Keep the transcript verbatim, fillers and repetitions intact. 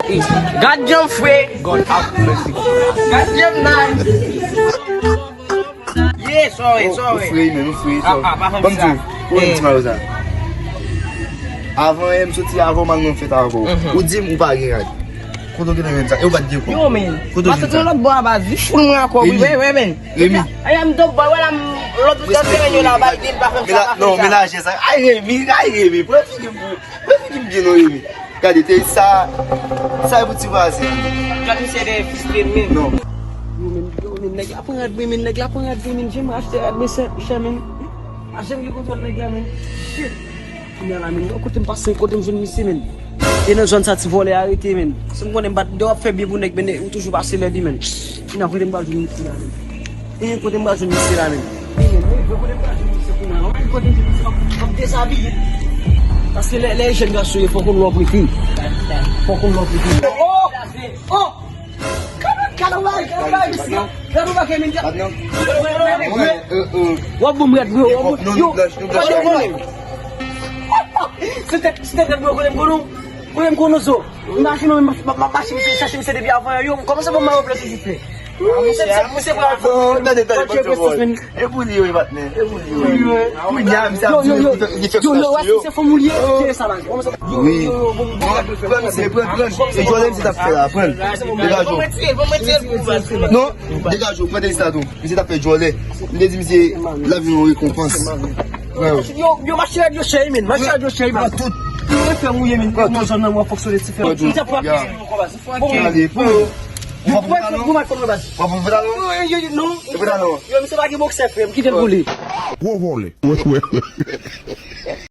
Gad jan m fre. God have mercy. Gad jan m nice. Ye, sorry, sorry. Ou fre, men, ou fre. Ah, ah, pa fè m sa. Ban m di w, ou menm ti mayo sa. Avan yè m soti avè w, m al nan fèt avè w. Ou di m ou pa gen rad. Kote w gentan jwenn sa? E ou pa t gen kòb. Yo, men. Kote w jwenn sa? Yon lòt bò a baz, li foul mwen ankò, wi, wi, wi, men. Remy. Ay, m dòk bò, wè la, m, lòt bò a fè yo la, baz, li pa fè m sa, pa fè m sa. Non, men lajè sa. Ay, Remy, ay, Remy, pran figi m pou, pran figi m byen non, Remy. Gade, te sa, sa e pou ti vwazen. Gad misye dèyè fis li menm. Non. Yo, men, yo, men, nèg la pran rad mwen, men, nèg la pran rad mwen, men, jan m achte rad mwen chè, chè, men. A jan m gen kontwòl nèg la, men. Shit. Kounye a la, men, yon kote m pase, kote m jwenn misye, men. E nan zòn sa ti vòlè a rete, men. Si m konnen m pa t, depi w ap fè byen pou nèg, men, ou toujou pase lè li, men. Kounye a kote m pral jwenn misye la, men. E kote m pral jwenn misye la, men. E, men, men, kote m pral jwenn misye kounye a? Ou kote m jwenn misye, m ap, m ap dezabiye. Paske lè, lè jèn gason ye, fòk ou lòp rete. Fòk ou lòp rete. Oh! Oh! Gade w bagay, gade w bagay, mesye. Gade w bagay, men. W ap bon m rad, bro. W ap bon. Yo, gade w konnen. Se tèt, se tèt rad, bro, konnen m konnen w. Konnen m konnen w, so. Imajine w, m ap mache, m chache misye depi avan yè. Yo, kòman se bon, m ap plè toujou fè. Misye, misye pral fè. Tande, tande, tande, tande. E pou li yo, e patnè. E pou li yo. Kounye a, misye ap di li fè sou yo. Yo, yo, yo, se fanm ou li ye, se sa la. Wi. Pran misye, pran, pran. E djòlè misye t ap fè la, pran. Degaje w. Non, degaje w, pran tèks la tou. Misye t ap fè djòlè. M te di misye l ap jwenn yon rekonpans. Pran yo. Yo, yo, mache rad yo chèy, men. Mache rad yo chèy, men. Pran tout. Yo fè mouye, men. Pran tout. Nan zòn nan, mwen fonksyone ti fè. Pran tout. Bon, ale, pran yo. Bon, bon, bon, bon, bon, baz. W ap voye talon? Yo, yo, yo, non. Voye talon. Yo, misye pa gen boksè, frè m, kite l pou li. Gwo vòlè.